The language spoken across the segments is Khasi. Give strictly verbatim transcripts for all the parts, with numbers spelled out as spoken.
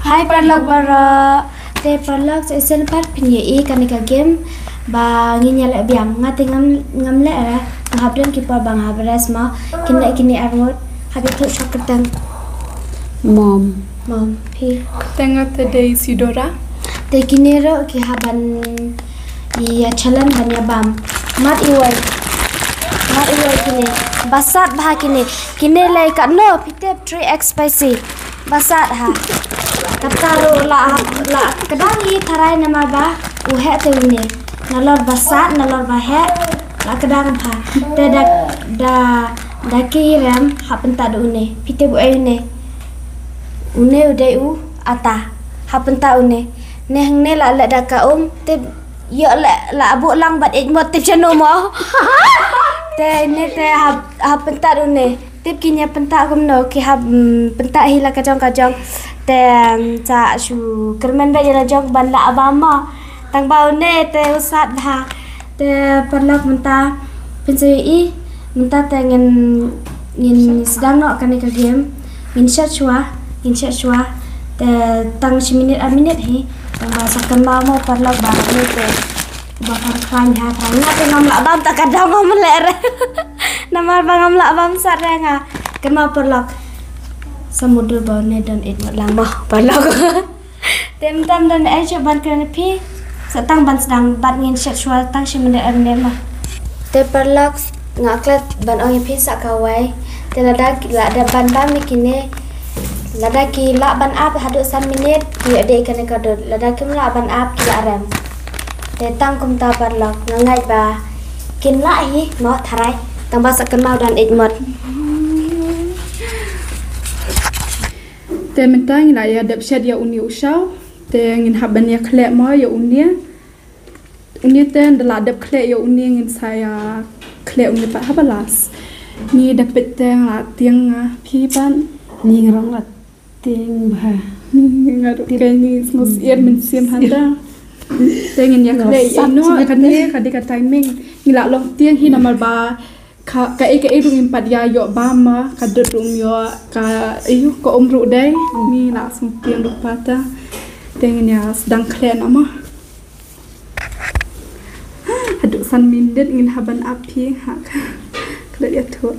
Hi paralok baroh. Te paralok, sa shisien pat phin ïohi kane ka game ba ngin ïa leh biang. Nga te ngam, ngam leh re. Nga hap don ki por ba nga hap rest mo. Kin leh kine arngut. Hap ïathuh sha kyrteng. Mom. Mom, phi. Te nga te dei Sidora. Te kine ruh ki hap ban ïa challenge ban ïa bam. Mat iwei. Mat iwei kine. Ba sat bha kine. Kine lei katno, phi tip, three X spicy. Ba sat ha. Kata ruh la, la kdang hi tharai namar ba u heh te une. Nalor ba sat, nalor ba heh, la kdang bha. Te da, da, da ki rem, hap pynta da une. Phi tip uei une. Une u dei u ata. Hap pynta une. Ne hangne la leh da ka um, te ïoh leh la buh lang bad ïeit mot, tip shano mo. Te ne te hap, hap pynta da une. Tip ki ïa pynta kumno, ki hap, mm, pynta hi la ka jong ka jong. Te, mm, sa shu kyrmen beit ïa la jong ban lah bam mo. Tang ba une te u sat bha. Te paralok mynta phin sa ïohi, mynta te ngin, ngin sdang noh kane ka game. Ngin shet shuwa, ngin shet shuwa. Te tang shi minit ar minit hi. Tang ba sa kynmaw mo paralok ba une te ba phan khlaiñ ha phan. Nga te ngam lah bam ta ka dang ngam leh re. Namar ba ngam lah bam sat re nga. Kynmaw paralok. Sa mut ba une don ïeit mot lang mo paralok. Te mynta ym don ei shuh ban kren ïa phi. Sa tang ban sdang bad ngin shet shuwa tang shi minit ar minit mo. Te paralok, nga klet ban ong ïa phi sa kawei. Te lada ki, lada ban bam ïa kine, lada ki lah ban ap haduh san minit, ki ïoh dei kane ka dud. Lada kim lah ban ap, ki lah rem. Te tang kumta paralok, nga ngeit ba kin lah hi mo tharai. Tang ba sa kynmaw don ïeit mot. Te mynta ngi la ïa dep shet ïa une u shaw. Te ngin hap ban ïa khleh mo ïa une. Une te ynda la dep khleh ïa une ngin sa ïa khleh une pat ha ba last. Ngi da peit te nga la tieng nga phi pat. Ngi ngarong la tieng bha. Ngi ngarong te ngi sngewsih mynsiem hynda. Te ngin ïa khleh ïa ino kane ka dei ka timing. Ngi la long tieng hi namar ba Ka, kaei kaei ruh ngim pat ïa ïoh bam ma, ka dud ruh ym ïoh, ka, aiu, ka um ruh dei, ngi la sngewthuh ïa ruh pat ta. Te ngin ïa sdang khleh noh ma. Haduh san minit ngin hap ban ap phi, ha, ka, ka dud ïathuh.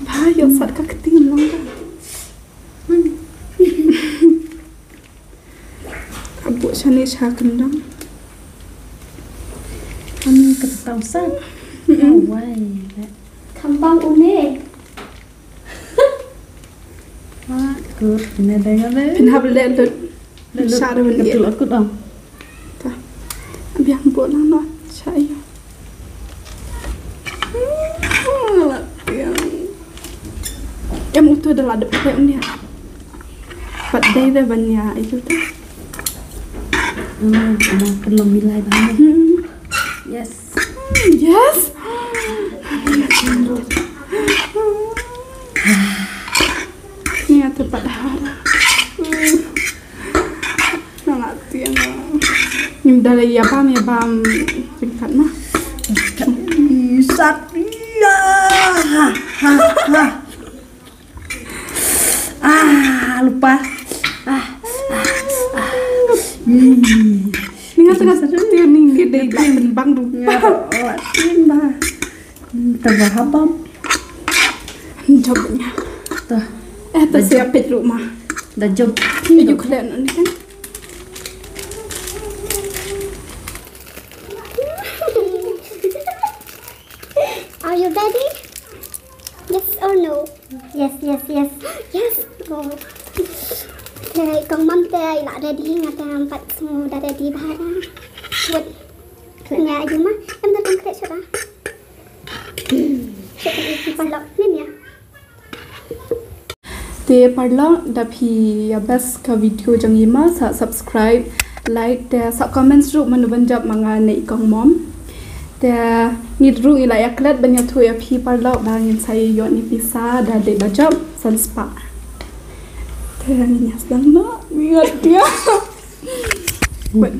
Ba, ïoh sat ka kti long ka. Abu shane sha kyndang. Ani ka tau sa. Mm-mm. Awai. Khambang une. Ah, kur ne deng ne. Phin hap leh lut. Leh lut. Sha ruh ka tul akut am. Ta. Biang bo lang no. Sha ïa. Em uto da la dep khleh uni. Pat dei da ban ïa ïa uto. Hmm, ana kan long milai ba. Hmm. Yes. Hmm, yes. Ni ata pat har. Hmm. Nga la tieng. Ngim da la ïa bam, ïa bam ryngkat ma. Sat ïa. Ha, ha, ha. Ah, lupa. Ah, ah, ah. Hmm. Ni nga tengah tieng ni, ni dei bang rupa. Nga la tieng ba. Hmm, ta ba ha bam. Jop nya. Ta. Eh, ta siap pet rumah. Da jop. Ni juk khleh ni kan. Are you ready? Yes or no? Yes, yes, yes. Yes. Oh. Te kong mam te i la ready, nga te ngam pat sngew da ready bha. Wait. Nya ayu ma, em da tang kre shara. Shara ki paralok ni nya. Te paralok, da phi ïa best ka video jong i ma, sa subscribe, like, te sa comments ruh mano ban jop ma nga ne i kong mom. Te ngi ruh ngi la ïa klet ban ïathuh ïa phi paralok ba ngin sa ïoh ni pisa da dei ba jop san spah. Te ngin ïa sdang noh, ngi ïa. Wait.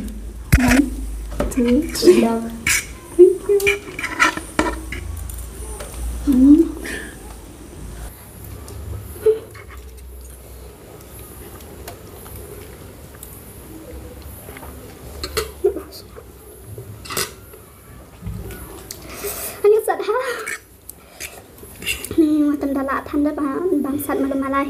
One, two, three. Thank you. Hmm. Ba, bam sat malu malai.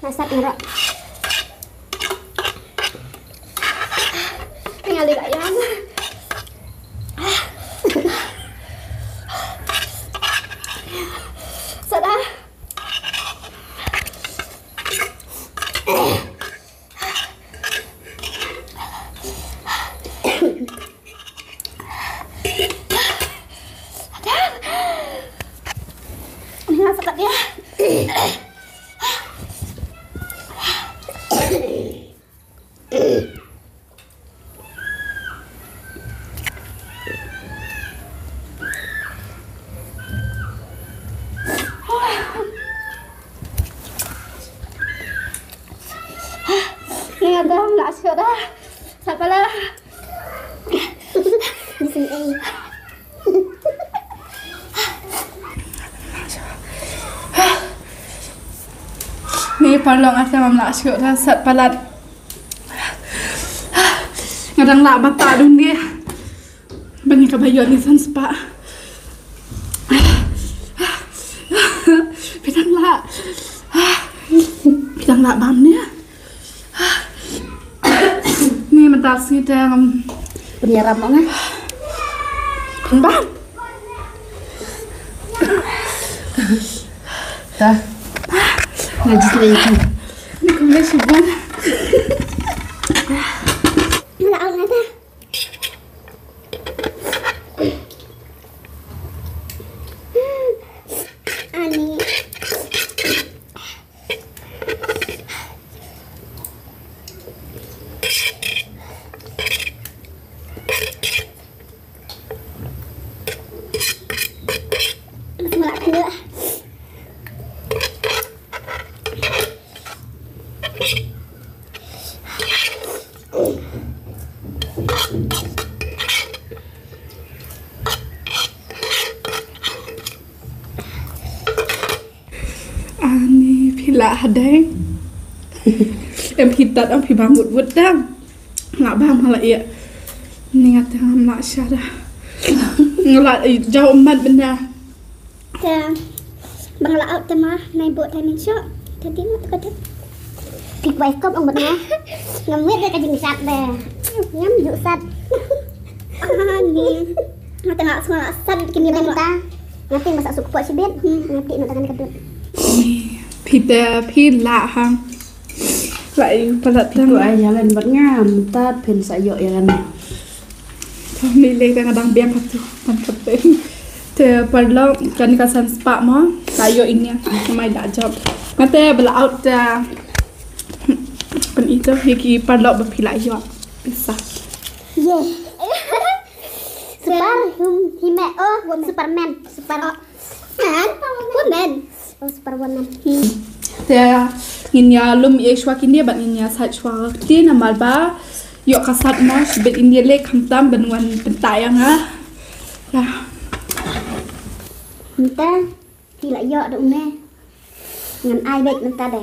Masak ngerok. Tinggal di ayam. Salah. Ni nga sakat ya. Ni ada nak sudah. Sabar lah. Ni parlok nga tang ym lah shuh da sat palat. Nga dang lah bata dun dia. Ban ïa ka ba ïoh ni san spah. Phi dang lah. Phi dang lah bam ne. Ni mynta sngi te ngam pynïaram mo nga. Pynban. Ta. Nga just lagi. Ni kumne shibun. Lah, lah, lah. Ani. Semua nak kena. Ani phi lah hadeng. Em phi tat em phi bam wut wut dang. Lah bam lah ïa. Ni nga tang lah sha da. Nga lah, eh, jaw mat benda. Te ba nga la out te ma nai bud tai mynshuh. Te dei ma te ka dei. Phi kwai kop ong bad nga. Ngam wit da ka jingsat de. Ngam ju sat. Ah, ni. Nga tang nga sngewsat kine ba mynta. Nga tang ba sa suk pok shibit. Hmm. Nga tang na tangan ka dud. Phi te phi la hang. Lai palat tang. Phi ïalam bad nga mynta phin sa ïoh ïalam. Ni lei ka nga dang biang katu. Tan katu. Te parlok kane ka san spah mo. Sa ïoh ini. Mai da jop. Nga te ba la out te. Pyn-i to ïa ki parlok ba phi la ïoh pisa. Ye. Super hum hime oh Superman. Super. Man? Woman. Oh, Superwoman. Hmm. Te ngin ïa lum ïa shuwa kine bad ngin ïa sait shuwa kti namar ba ïoh ka sat mo shibit ngin ïa leh khamtam ban wan pynta ïa nga. Ya. Mynta phi la ïoh da une. Ngan ai beit mynta de.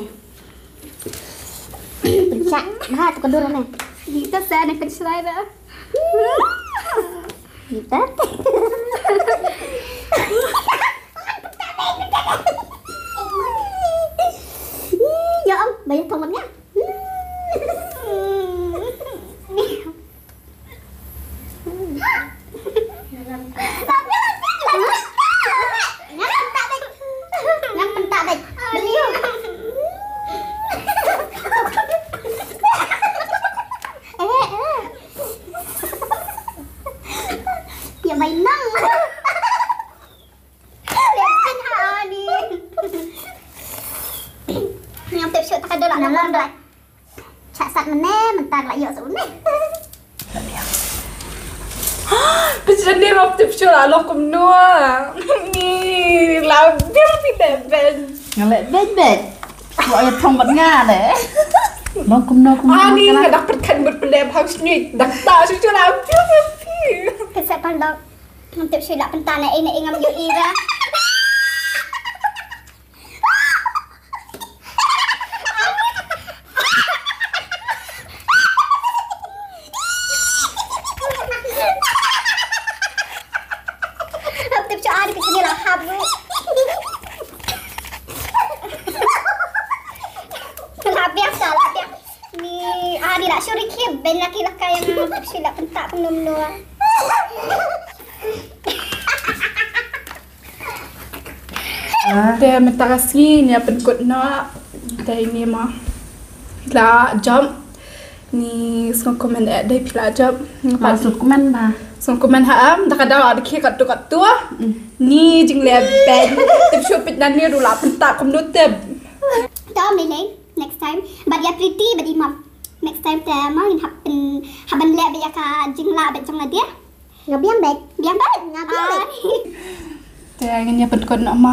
Pynshai bha tu ka dur ne. Ita sa ne pynshai da. Ya, Om, ba ïa thong wan nga. Ya, bai nang. Ngam tip shuh ta ka dor la. Nang lam dor. Chah sat mynne, mynta la ïoh sat mynne. Phi jan ni ngam tip shuh la long kumno. Ni la biang phi leh bad. Nga leh bad bad. Wa ïa thong bad nga leh. Long kumno kumno. Ani nga dak pyrkhat bad pynleh bha shnit. Dak ta shuh shuh la biang phi. Phi sa parlok. Ngam tip shuh la pynta na ei na ei ngam ïohi ba. Ngam tip shuh ani phi sini la hap. La biang sa la biang. Ni, ah, ni la shu rikip, ben la ki la ka ïa nga, shu la pynta pynnom no. Te mynta ka sngi ni ïa pynkut noh, te ini ma. La jump, ni sngewkmen eh, dei phi la jump. Ba sngewkmen ba. Sngewkmen ha am, da ka daw da ki katto katto. Mm. Ni jingleh ben, tip shuh pit nan ni ruh la pynta kumno tip. Tom ni leng. Next time. Bad ïa Pretty, bad i mom. Next time te ma ngin hap pyn, hap ban leh bad ïa ka jinglah bad jong lade. Nga biang bad. Biang bad. Nga biang bad. Te ngin ïa pynkut noh ma.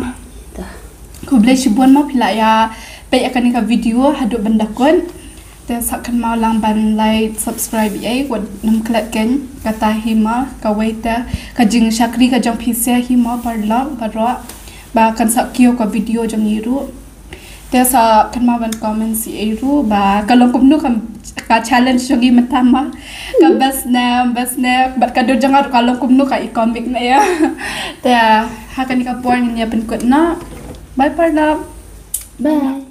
Khublei shibun ma phi la ïa peit ïa kane ka video haduh ban da kut. Te sa kynmaw lang ban like, subscribe ïa i wat nym klet ken kata hi ma kawei te ka jingshakri ka jong phi sa hi ma parlok baroh. Ba kan sa kiew ka video jong i ruh. Te sa kynmaw ban comment sha i ruh ba ka long kumno ka, ka challenge jong i mynta ma. Ka best ne, best ne, bad ka dur jong nga ruh ka long kumno ka i comic ne ïa. Te ha kane ka por ngin ïa pynkut noh. Bye parlok. Bye.